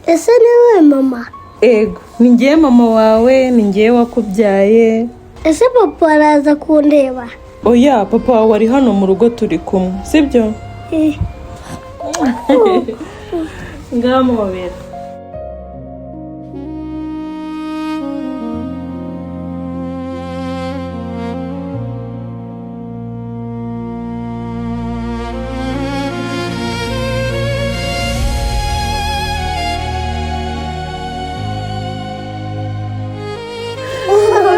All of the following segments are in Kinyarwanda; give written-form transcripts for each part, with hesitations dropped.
Ese ni wowe mama? Ego, ni ngewe mama wawe, ni ngewe wakubyaye. Ese papa araza kundeba? Oya, papa wawe ari hano mu rugo, turi kumwe, sibyo? Eh. Ngamobera.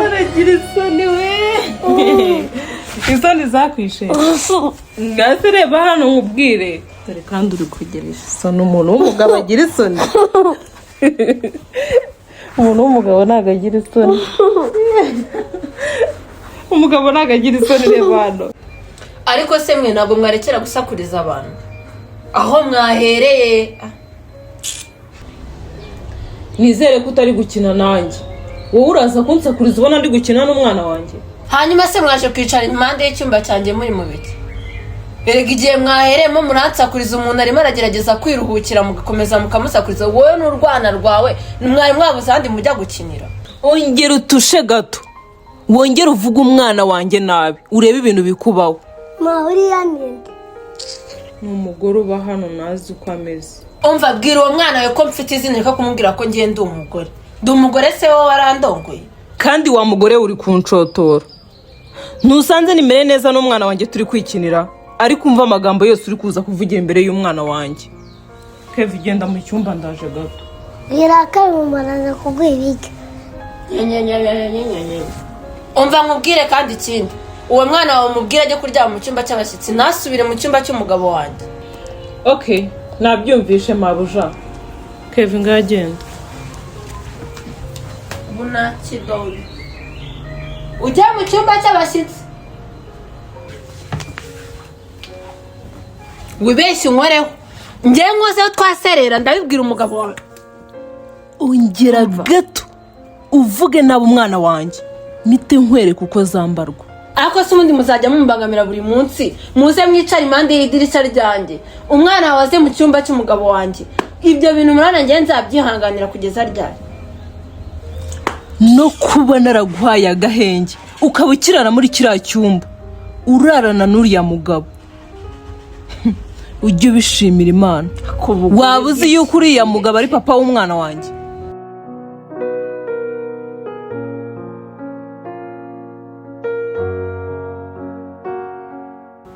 Aragira isoni we, isoni zakwishe. Ngase reba hano nkubwire. Dore kandi uri kugira isoni. Umuntu w'umugabo agira isoni? Umuntu w'umugabo ntabwo agira isoni. Umugabo ntabwo agira isoni. Reba hano. Ariko se mwe ntabwo mwarekera gusakuriza abantu aho mwahereye? Nizere ko utari gukina nanjye. Wowe uraza kunsakuriza ubona ndi gukina n'umwana wanjye? Hanyuma se mwaje kwicara impande y'icyumba cyanjye muri mu biki? Erega igihe mwahereyemo muransakuriza, umuntu arimo aragerageza kwiruhukira, mugakomeza mukamusakuriza. Wowe n'urwana rwawe mwari mwabuze ahandi mujya gukinira? Ongera utushe gato, wongere uvuge umwana wanjye nabi, urebe ibintu bikubaho. Ma, uriya ninde? Ni umugore uba hano, ntazi uko ameze. Umva, bwira uwo mwana wawe ko mfite izina, reka kumubwira ko ngiye ndi umugore. Ndi umugore se wowe warandongoye? Kandi wa mugore, uri kunshotora. Ntusanze nimere neza n'umwana wanjye turi kwikinira, ariko umva amagambo yose uri kuza kuvugira imbere y'umwana wanjye. Kevin, genda mu cyumba, ndaje gato. Wirakare mama, araza kuguha ibiryo. Umva nkubwire kandi ikindi, uwo mwana wawe umubwire ajye kuryama mu cyumba cy'abashyitsi, ntasubire mu cyumba cy'umugabo wanjye. Ok, nabyumvishe mabuja. Kevin, ngaho agenda. Bunakidodo, ujya mu cyumba cy'abashyitsi, wibeshye unkoreho, njyewe nkozeho twaserera, ndabibwira umugabo wawe. Ongera gato uvuge nabi umwana wanjye, mite nkwereke uko zambarwa. Ariko se ubundi muzajya mumbangamira buri munsi, muze mwicare impande y'idirishya ryanjye, umwana wawe aze mu cyumba cy'umugabo wanjye? Ibyo bintu murabona njyewe nzabyihanganira kugeza ryari? No kuba naraguhaye agahenge ukaba ukirara muri kiriya cyumba urarana n'uriya mugabo, ujye ubishimira Imana. Waba uzi yuko uriya mugabo ari papa w'umwana wanjye?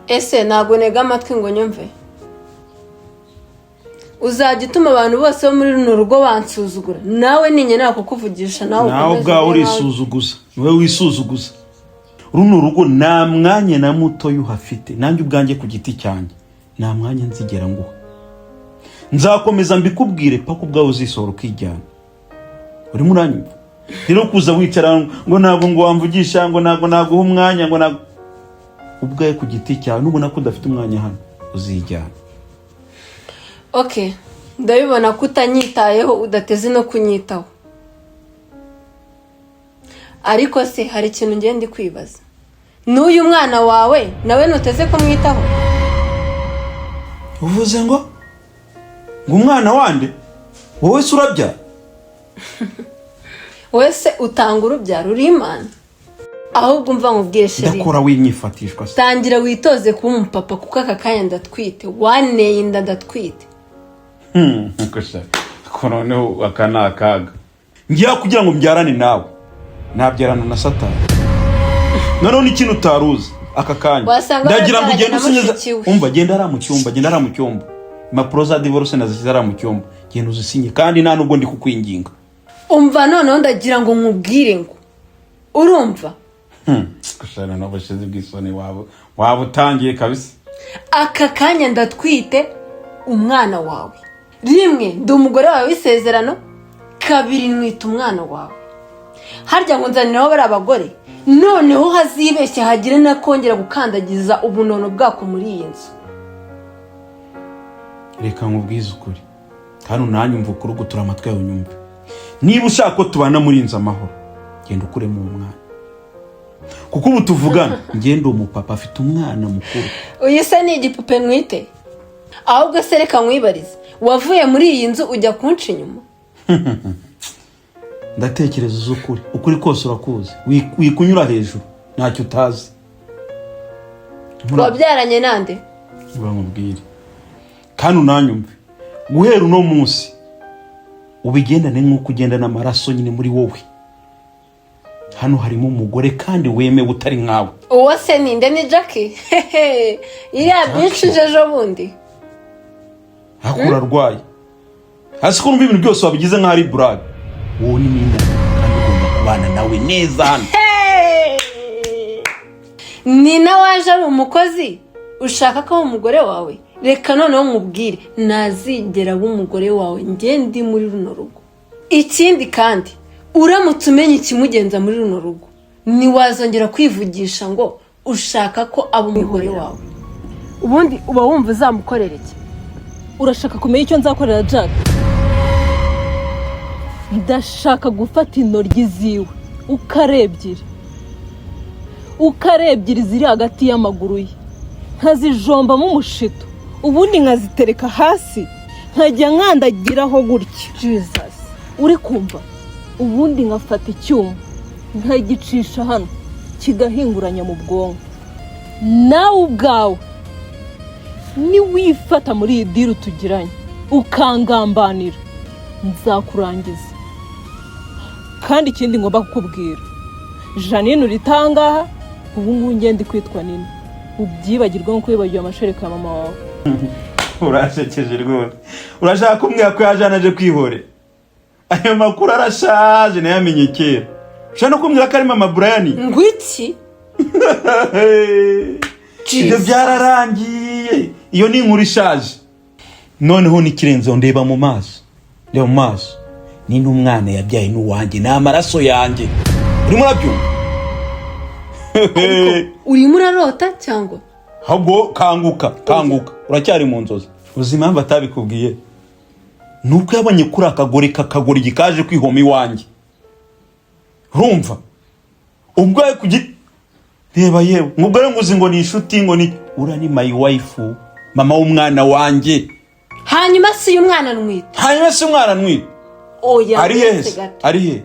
Ese ntabwo ntega amatwi ngo nyumve? Uzajya utuma abantu bose bo muri runo rugo bansuzugura. Nawe ninkenera kukuvugisha nawe Nawe ukomeze ubwawe ube nawe. Urisuzuguza, niwe wisuzuguza. Runo rugo nta mwanya na mutoya uhafite. Nanjye ubwanjye ku giti cyanjye nta mwanya nzigera nguha. Nzakomeza mbikubwire paka ubwawe uzisohora ukijyana. Urimo uranyumva? Rero kuza wicara ngo ntabwo ngo wamvugisha, ngo ntabwo naguha umwanya, ngo ntabwo, ubwawe ku giti cyawe nubona ko udafite umwanya hano uzijyana. Ok, ndabibona ko utanyitayeho, udateze no kunyitaho. Ariko se hari ikintu ngenda kwibaza: n'uyu mwana wawe nawe ntuteze kumwitaho? Uvuze ngo umwana wande? Wowe se urabyara? Wese utanga urubyaro, uri Imana? Ahubwo umva nkubwire, chéri. Ndakora winyifatishwa se. Tangira witoze kuba umupapa, kuko aka kanya ndatwite. Waneye inda, ndatwite. Ko noneho aka ni akaga. Ngiye kugira ngo mbyarane nawe, nabyarana na Satani. Noneho n'ikintu utari uzi aka kanya, Wasanga ndagira ngo ugende warabyaranye na usinye mushiki we. Umva, genda hariya mu cyumba, genda hariya mu cyumba. Impapuro za divorce nazishyize hariya mu cyumba, genda uzisinye. Kandi nta nubwo ndi kukwinginga. Umva, noneho ndagira ngo nkubwire ngo urumva. Gushana n'ubushizi bw'isoni waba utangiye kabisa. Aka kanya ndatwite umwana wawe. Rimwe, ndi umugore wawe w'isezerano. Kabiri, nwita umwana wawe. Harya ngo nzaniraho bari abagore? Noneho hazibeshye hagire nakongera gukandagiza ubunono bwako muri iyi nzu. Reka nkubwize ukuri kandi unanyumva ukuri, ugutura amatwi yawe unyumve. Niba ushaka ko tubana muri iyi nzu amahoro, genda ukuremo uwo mwana, kuko ubu tuvugana ngenda umupapa afite umwana mukuru. Uyu se ni igipupe nwite? Ahubwo se reka nkwibarize. Wavuye muri iyi nzu ujya kunca inyuma. Ndatekereza uzi ukuri, ukuri kose urakuzi. Wikunyura hejuru, ntacyo utazi. Wabyaranye nande? Uramubwire kandi unanyumve. Guhera uno munsi ubigendane nk'uko ugendana amaraso nyine muri wowe. Hano harimo umugore kandi wemewe utari nkawe. Uwo se ninde? Ni Jackie? Hehe, iriya byinshi ejo bundi. Ariko urarwaye hasi ko urumva ibintu byose wabigize nk'aho ari burage. Wowe ni Nina, kandi ugomba kubana nawe neza hano. Nina waje ari umukozi, ushaka ko aba umugore wawe? Reka noneho nkubwire, ntazigera aba umugore wawe njye ndi muri runo rugo. Ikindi kandi, uramutse umenya ikimugenza muri runo rugo, ntiwazongera kwivugisha ngo ushaka ko aba umugore wawe. Ubundi uba wumva uzamukorera iki? Urashaka kumenya icyo nzakorera Jack? Ndashaka gufata intoryi ziwe uko ari ebyiri, uko ari ebyiri ziri hagati y'amaguru ye, nkazijombamo umushito, ubundi nkazitereka hasi, nkajya nkandagiraho gutya. Jesus, uri kumva? Ubundi nkafata icyuma nkagicisha hano, kigahinguranya mu bwonko. Nawe ubwawe niwifata muri iyi deal tugiranye ukangambanira, nzakurangiza. Kandi ikindi ngomba kukubwira, Janine uri tangaha ubu ngubu ngenda kwitwa Nina, ubyibagirwe nk'uko wibagiwe amashereka ya mama wawe. Urashekeje rwose. Urashaka kumbwira ko yaje anaje kwihorera? Ayo makuru arashaje, nayamenye kera. Ushobora no kumbwira ko ari mama Brian? Ngo iki? Ibyo byararangiye, iyo ni inkuru ishaje. Noneho n'ikirenzeho, ndeba mu maso, ndeba mu maso. Ni n'umwana yabyaye n'uwanjye, ni amaraso yanjye. Urimo urabyumva? Urimo urarota cyangwa? Ahubwo kanguka, kanguka, uracyari mu nzozi. Uzi impamvu atabikubwiye? Ni uko yabonye kuri akagore kakagoryi kaje kwihoma iwanjye. Urumva ubwo kugi reba yewe, ngo ubwo nguzi ngo ni inshuti, ngo ni uriya, ni my wife, mama w'umwana wanjye. Hanyuma si uyu mwana ntwite? Hanyuma si umwana ntwite? Oya. Ari hehe? Uretse Se? gato. Ari he?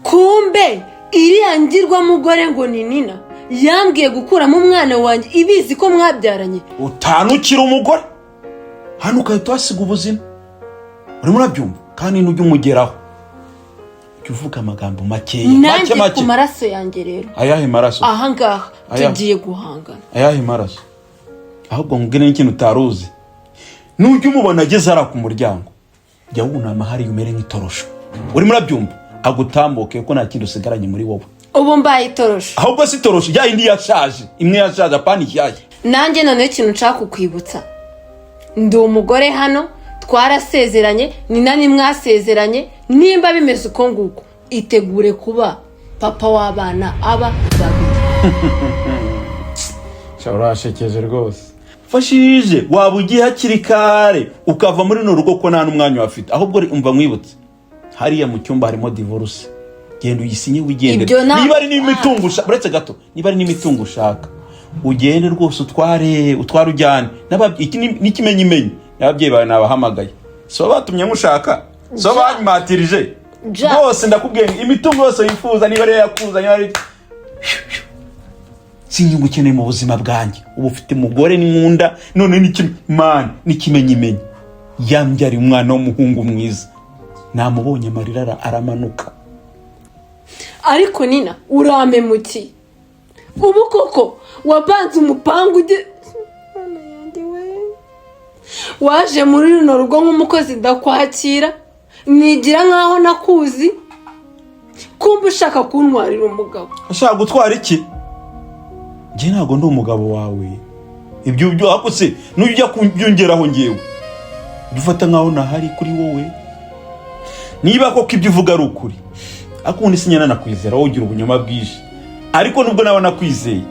Kumbe iriya ngirwamugore ngo ni Nina yambwiye gukuramo umwana wanjye, ibizi ko mwabyaranye. Utanukira umugore hano ugahita uhasiga ubuzima. Urimo urabyumva? Kandi nujya umugeraho ujya uvuga amagambo makeya, make. Nanjye Make. ku maraso yanjye rero. Ayahe maraso? Ahangaha Aya. tugiye guhangana. Ayahe maraso? Ahubwo nkubwire n'ikintu utari uzi: nujya umubona ageze hariya ku muryango, jya wunama hariya umere nk'itorosho. Urimo urabyumva? Agutambuke kuko nta kindi usigaranye muri wowe. Ubu mbaye itorosho? Ahubwo si itorosho, ya yindi yashaje, imwe yashaje, apana ishyashya. Nanjye noneho ikintu nshaka kukwibutsa, ndi umugore hano, twarasezeranye. Nina nimwasezeranye. Nimba bimeze uko nguko, itegure kuba papa w'abana aba babiri. Urashekeje rwose. Fashije waba ugiye hakiri kare ukava muri runo rugo, ko nta n'umwanya wafite. Ahubwo umva mwibutse, hariya mu cyumba harimo divorce, genda uyisinye wigendere. Ibyo Niba ari n'imitungo ushaka, uretse gato, niba ari n'imitungo ushaka, ugende rwose utware, utware ujyane. Iki n'ikimenyimenyi, n'ababyeyi bawe nabahamagaye, si bo batumye mushaka, si bo banyimatirije. Ja. Rwose ndakubwiye ngo imitungo yose wifuza, niba ariyo yakuzanye, niba ari si inyungu ukeneye mu buzima bwanjye. Ubu ufite umugore n'inkunda. None n'ikimana n'ikimenyimenyi, yambyariye umwana w'umuhungu mwiza, namubonye amarira aramanuka. Ariko Nina, urampemukiye. Ubu koko wapanze umupangu ujye. Mana yanjye we! Waje muri runo rugo nk'umukozi, ndakwakira, nigira nkaho nakuzi, kumva ushaka kuntwarira umugabo. Ashaka gutwara iki? Njye ntabwo ndi umugabo wawe. Ibyo byo ariko se nujya ujya kubyongeraho, ngewe jya ufata nkaho nahari kuri wowe. Niba koko ibyo uvuga ari ukuri, ariko ubundi sinyana nakwizera, wowe ugira ubunyoma bwinshi. Ariko nubwo naba nakwizeye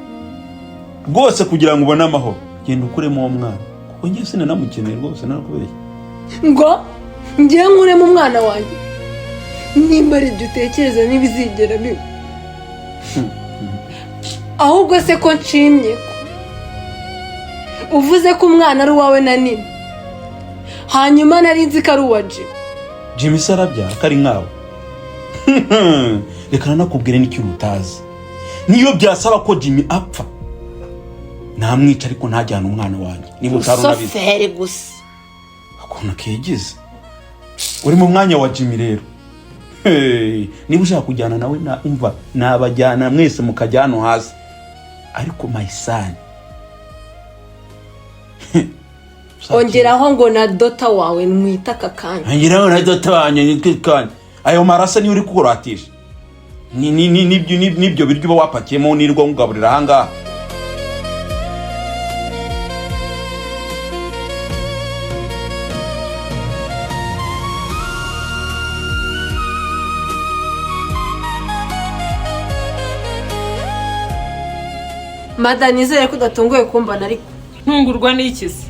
rwose, kugira ngo ubone amahoro, genda ukuremo uwo mwana, kuko njye sinanamukeneye rwose, narakubeshye. Ngo ngewe nkuremo umwana wanjye? Nimba ari ibyo utekereza, ntibizigera biba. Ahubwo se ko nshimye ko uvuze ko umwana ari uwawe na Nina, Hanyuma nari nzi ko ari uwa Jimmy. Jimmy se arabyara ko ari nkawe? Reka nanakubwire n'ikintu utazi: niyo byasaba ko Jimmy apfa, namwica, ariko ntajyane umwana wanjye, niba utari unabizi. Rusoferi gusa. Ukuntu kigize uri mu mwanya wa Jimmy rero. Hey, niba ushaka kujyana nawe na umva, nabajyana mwese mukajya hano hasi, ariko my son. Ongeraho ngo na daughter wawe nwita aka kanya. Ongeraho na daughter wanjye nitwe kanya. Ayo maraso niyo uri kuratisha, n'ibyo biryo uba wapakiyemo nirwo nkugaburira ahangaha. Mada, nizere ko udatunguye kumbona ariko. Ntungurwa n'iki se?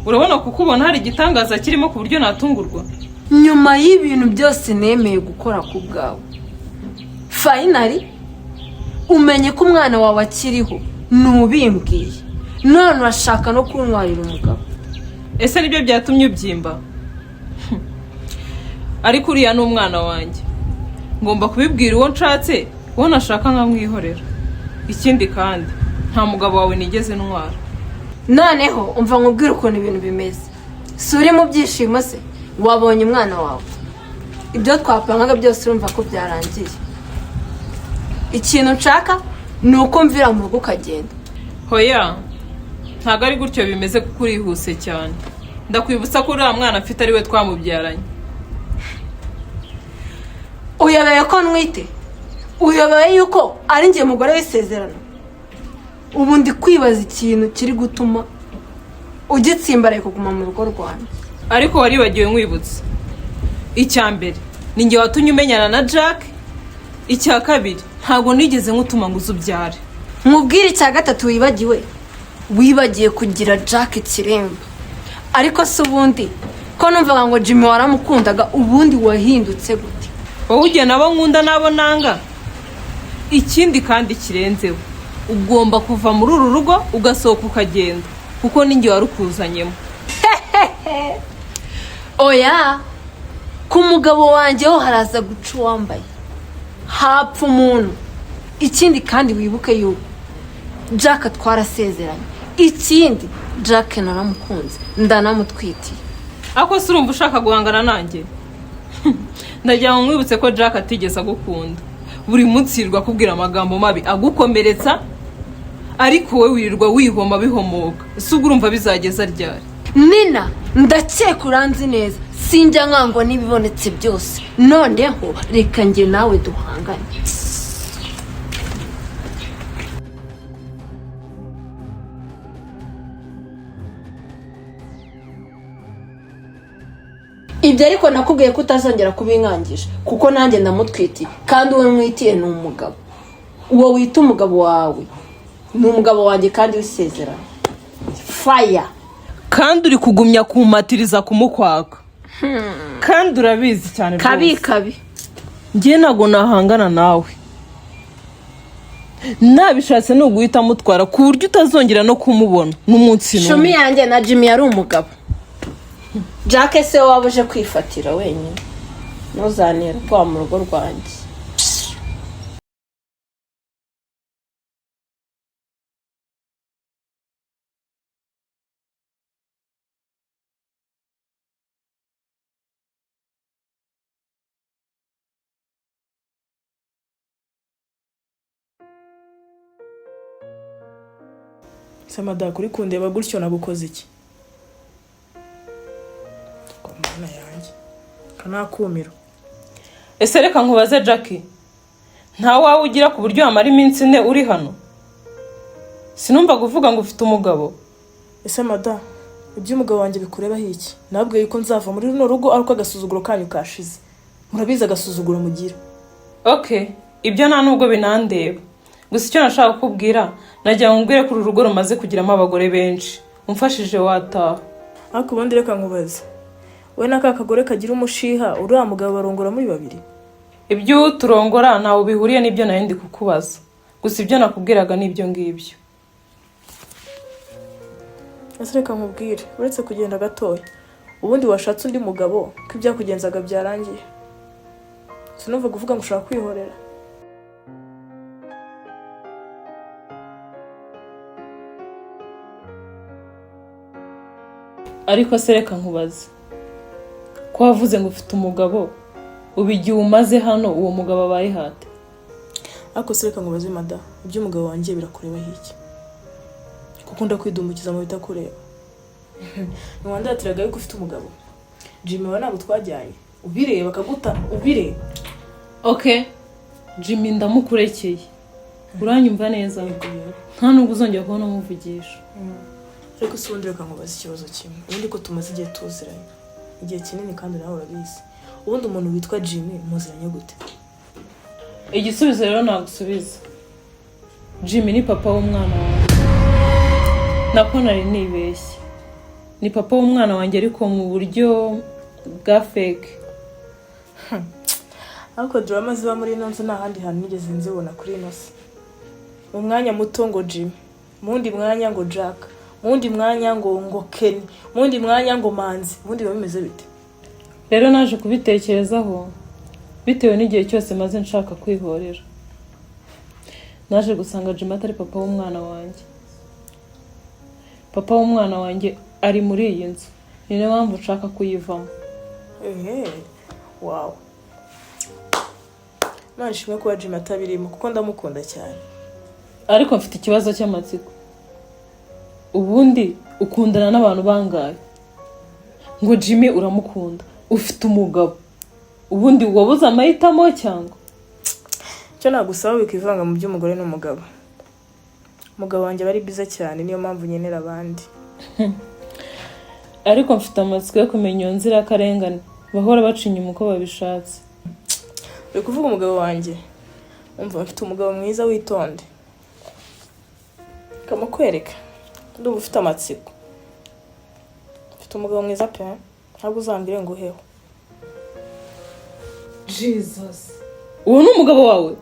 Urabona kukubona hari igitangaza kirimo ku buryo natungurwa? Nyuma y'ibintu byose nemeye gukora ku bwawe, finally umenye ko umwana wawe akiriho, ntubimbwiye, none urashaka no kuntwarira umugabo. Ese nibyo byatumye ubyimba? Ariko uriya ni umwana wanjye, ngomba kubibwira uwo nshatse, uwo nashaka nkamwihorera. Ikindi kandi, nta mugabo wawe nigeze ntwara. Noneho umva nkubwire ukuntu ibintu bimeze. Si uri mu byishimo se? Wabonye umwana wawe, ibyo twapangaga byose urumva ko byarangiye. Ikintu nshaka ni uko mvira mu rugo ukagenda. Hoya, ntabwo ari gutyo bimeze, kuko urihuse cyane. Ndakwibutsa ko uriya mwana afite ari we twamubyaranye. Uyobewe ko ntwite? Uyobewe yuko ari njye mugore w'isezerano? Ubu ndi kwibaza ikintu kiri gutuma ugitsimbaraye kuguma mu rugo rwanjye. Ariko waribagiwe, nkwibutsa: icya mbere, ni njye watumye umenyana na Jack. Icya kabiri, ntabwo nigeze nkutuma ngo uze ubyare. Nkubwire icya gatatu wibagiwe: wibagiye kugira Jack ikiremba. Ariko se ubundi ko numvaga ngo Jimmy waramukundaga, ubundi wahindutse gute? Wowe ugena abo nkunda n'abo nanga? Ikindi kandi kirenzeho, ugomba kuva muri uru rugo ugasohoka ukagenda, kuko ninjye warukuzanyemo. Oya, ku mugabo wanjye ho haraza guca uwambaye, hapfa umuntu. Ikindi kandi, wibuke yuko Jack twarasezeranye. Ikindi, Jack naramukunze, ndanamutwitiye. Ako se urumva ushaka guhangana nanjye? Ndagira ngo nkwibutse ko Jack atigeze agukunda. Buri munsi yirirwa akubwira amagambo mabi agukomeretsa, ariko wowe wirirwa wihoma bihomoka. Ese ubwo urumva bizageza ryari? Nina, ndakeka uranzi neza, sinjya nkangwa n'ibibonetse byose. Noneho reka njye nawe duhangane. Ibyo ariko nakubwiye ko utazongera kubinkangisha, kuko nanjye ndamutwitiye, kandi uwo mwitiye ni umugabo. Uwo wita umugabo wawe ni umugabo wanjye kandi w'isezerano. Faya. Kandi uri kugumya kumpatiriza kumukwaka, kandi urabizi cyane Kabi. rwose. Kabi. Njye ntabwo nahangana nawe. Nabishatse ni uguhita amutwara ku buryo utazongera no kumubona n'umunsi Shumi n'umwe. yanjye, na Jimmy yari umugabo. Jack se waba uje kwifatira wenyine? Ntuzanire rwa mu rugo rwanjye. Samada, kuri kundeba gutyo nagukoze iki? Ko mana yanjye, kanakumiro. Ese reka nkubaze, Jackie, nta wawe ugira ku buryo wamara iminsi 4 uri hano? Sinumva kuvuga ngo ufite umugabo. Ese mada, iby'umugabo wanjye bikurebaho iki? Nabwiye yuko nzava muri runo rugo ari uko agasuzuguro kanyu kashize. Murabizi agasuzuguro mugira. Ok, ibyo nta nubwo binandeba. Gusa icyo nashaka kukubwira, nagira ngo mbwire ko uru rugo rumaze kugiramo abagore benshi. Umfashije wataha. Ariko ubundi reka nkubaze, we na ka kagore kagira umushiha, uriya mugabo barongora muri babiri? Ibyo turongora ntawe bihuriye n'ibyo nari ndi kukubaza. Gusa ibyo nakubwiraga ni ibyo ngibyo. Ese reka nkubwire, uretse kugenda gatoya, Ubundi washatse undi mugabo ko ibyakugenzaga byarangiye? Sinumva kuvuga ngo ushaka kwihorera. Ariko se reka nkubaze, ko wavuze ngo ufite umugabo, ubu igihe umaze hano uwo mugabo abaye hate? Ariko se reka nkubaze mada, iby'umugabo wanjye birakurebaho iki? Kuko ndakwidumbukiza mu bitakureba. Ntiwandatiraga yuko ufite umugabo? Jimmy we ntabwo twajyanye, ubireba akaguta, ubireba. Ok, Jimmy ndamukurekeye, uranyumva neza? Nta nubwo uzongera kubona umuvugisha. Ariko se ubundi reka nkubaze ikibazo kimwe. Ubundi ko tumaze igihe tuziranye, igihe kinini, kandi nawe urabizi, ubundi umuntu witwa Jimmy muziranye gute? Igisubizo rero nagusubiza, Jimmy ni papa w'umwana wanjye. Nako nari nibeshye, ni papa w'umwana wanjye ariko mu buryo bwa fake. Ariko drama ziba muri ino nzu nta handi hantu nigeze nzibona kuri ino si. Mu mwanya muto ngo Jimmy, mu wundi mwanya ngo Jack, mu wundi mwanya ngo Kenny, mu wundi mwanya ngo Manzi. Ubundi biba bimeze bite? Rero naje kubitekerezaho bitewe n'igihe cyose maze nshaka kwihorera, naje gusanga Jimmy atari papa w'umwana wanjye. Papa w'umwana wanjye ari muri iyi nzu, ni nayo mpamvu nshaka kuyivamo. Ehe, wow, Imana ishimwe kuba Jimmy atabirimo, kuko ndamukunda cyane. Ariko mfite ikibazo cy'amatsiko. Ubundi ukundana n'abantu bangahe? Ngo Jimmy uramukunda, ufite umugabo, ubundi wabuze amahitamo cyangwa? Icyo nagusaba, wikivanga mu by'umugore n'umugabo. Umugabo wanjye aba ari biza cyane, niyo mpamvu nkenera abandi. Ariko mfite amatsiko yo kumenya iyo nzirakarengane bahora baca inyuma uko babishatse. Uri kuvuga umugabo wanjye? Umva, mfite umugabo mwiza, witonde kamukwereka. Ndumva ufite amatsiko. Mfite umugabo mwiza pe, ntabwo uzambwire ngo uheho. Jesus, uwo ni umugabo wawe?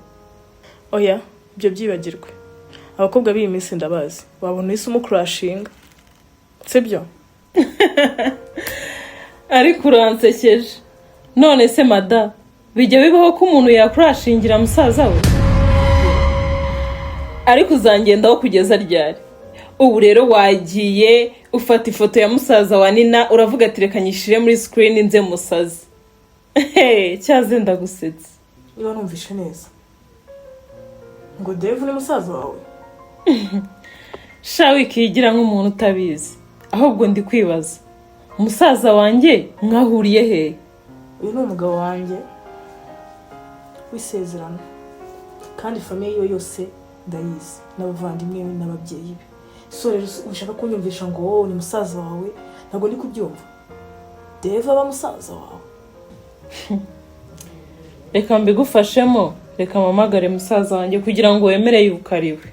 Oya, ibyo byibagirwe. Abakobwa b'iyi minsi ndabazi, wabona uhise umukurashinga, sibyo? Ariko uransekeje. None se mada, bijya bibaho ko umuntu yakurashingira musaza we? Ariko uzangendaho kugeza ryari? Ubu rero wagiye ufata ifoto ya musaza wa Nina, uravuga ati reka nyishyire muri screen nze musazi. Hey, cyaze ndagusetse. Niba numvishe neza, ngo Dave ni musaza wawe? Sha, wikigira nk'umuntu utabizi. Ahubwo ndi kwibaza, musaza wanjye mwahuriye hehe? Uyu ni umugabo wanjye w'isezerano, kandi famille yiwe yose ndayizi, n'abavandimwe be n'ababyeyi be. So rero ushaka kunyumvisha ngo wowe ni musaza wawe? Ntabwo ndi kubyumva. Dave aba musaza wawe? Reka mbigufashemo, reka mpamagare musaza wanjye kugira ngo wemere yuko ari we.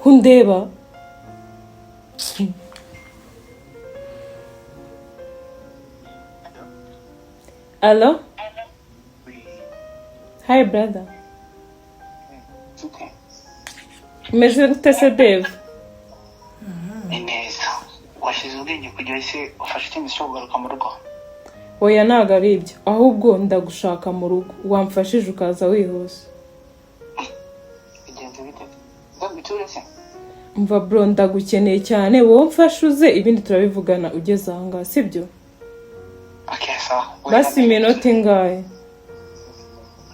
Kundeba. Allo? Hi brother. Umeze gute se Dave? Ni neza. Washyize ubwenge kugira ese ufashe icyemezo cyo kugaruka mu rugo? Oya, ntabwo ari ibyo, ahubwo ndagushaka mu rugo, wamfashije ukaza wihuse. Bigenze bite? Nzaguture se? Umva bro, ndagukeneye cyane, wowe mfashe uze, ibindi turabivugana ugeze aha ngaha, sibyo? Okay, sawa. Basi iminota ingahe?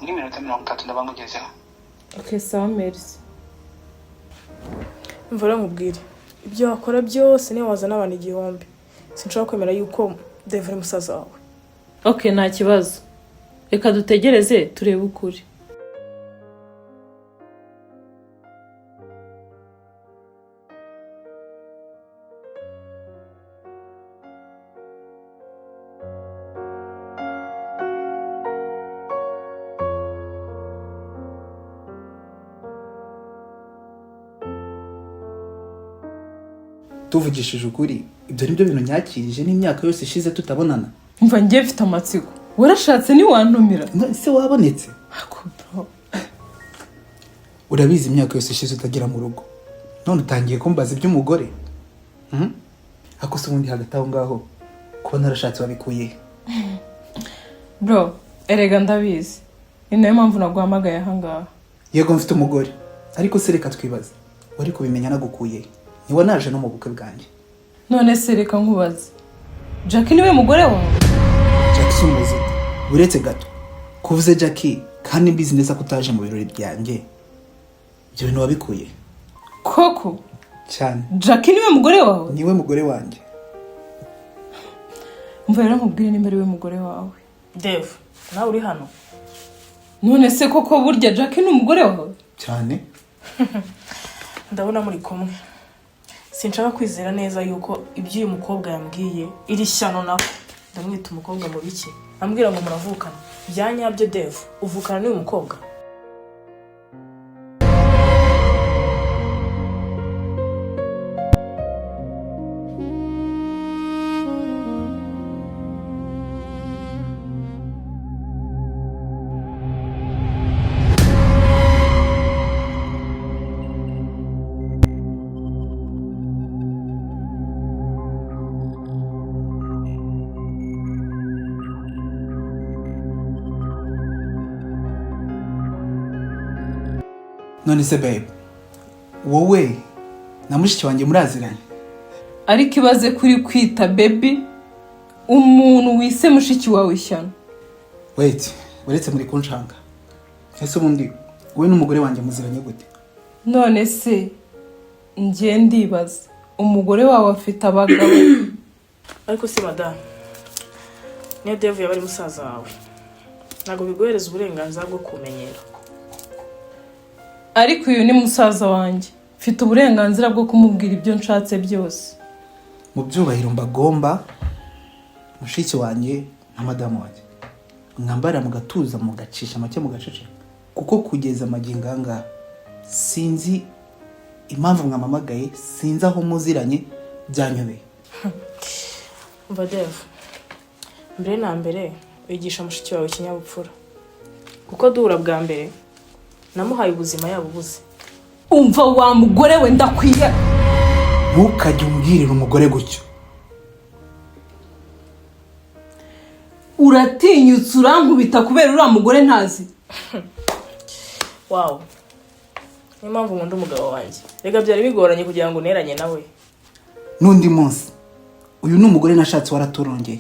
Nk'iminota 30 ndaba nkugezeho. Ok, sawa, merci. Umva rero nkubwire, ibyo wakora byose, niyo wazana abantu 1000, sinshobora kwemera yuko Dave ari musaza wawe. Ok, nta kibazo, reka dutegereze turebe ukuri. Tuvugishije ukuri, ibyo ni byo bintu nyakirije n'imyaka yose ishize tutabonana. Umva, njye mfite amatsiko, warashatse ntiwantumira? None se wabonetse? Ako bro. Urabizi, imyaka yose ishize utagera mu rugo. None utangiye kumbaza iby'umugore. Ariko se ubundi hagati aho ngaho kuba narashatse wabikuye he? Bro, erega ndabizi, ni nayo mpamvu naguhamagaye ahangaha. Yego, mfite umugore, ariko se reka twibaze, wari kubimenya nagukuye he? Niba naje no mu bukwe bwanjye. None se reka nkubaze, Jack niwe mugore wawe? Jack si umuzita. Uretse gato, kuvuze Jackie kandi mbizi neza ko utaje mu birori byanjye, ibyo bintu wabikuye he? Koko? Cyane. Jack niwe mugore wawe? Niwe mugore wanjye. Mva rero nkubwire, nimba ari we mugore wawe. Dave, nawe uri hano? None se koko burya Jack ni umugore wawe? Cyane. Ndabona muri kumwe. Sinshaka kwizera neza yuko ibyo uyu mukobwa yambwiye, iri shyano, nako ndamwita umukobwa mu biki, ambwira ngo muravukana bya nyabyo. Dave, uvukana n'uyu mukobwa? None se babe, wowe na mushiki wanjye muraziranye? Ariko ibaze kuri kwita baby umuntu wise mushiki wawe ishyano. Wait, uretse muri kunshanga, ese ubundi wowe n'umugore wanjye muziranye gute? None se njye ndibaza, umugore wawe afite abagabo? Ariko se madamu, niyo Dave yaba ari musaza wawe, ntabwo biguhereza uburenganzira bwo kumenyera. Ariko uyu ni musaza wanjye, mfite uburenganzira bwo kumubwira ibyo nshatse byose. Mu byubahiro mbagomba, mushiki wanjye na madamu wanjye, mwambara mugatuza, mugacisha make, mugaceceka, kuko kugeza amagingo aha ngaha sinzi impamvu mwamamagaye, sinzi aho muziranye, byanyobeye. Umva Dave, mbere na mbere wigisha mushiki wawe ikinyabupfura, kuko duhura bwa mbere namuhaye ubuzima yabubuze. Umva wa mugore we, ndakwiye. Ntukajye umbwirira umugore gutyo. Uratinyutse urankubita kubera uriya mugore ntazi? Wow, niyo mpamvu nkunda umugabo wanjye. Reka, byari bigoranye kugira ngo unteranye nawe. N'undi munsi, uyu ni umugore nashatse waraturongeye,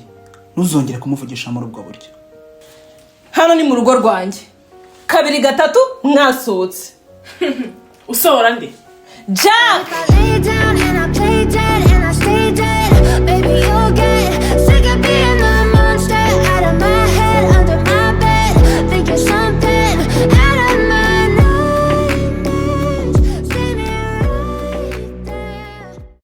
ntuzongere kumuvugisha muri ubwo buryo. Hano ni mu rugo rwanjye. Kabiri, gatatu, mwasohotse. Usohora nde? Jack. I lay down and I play dead.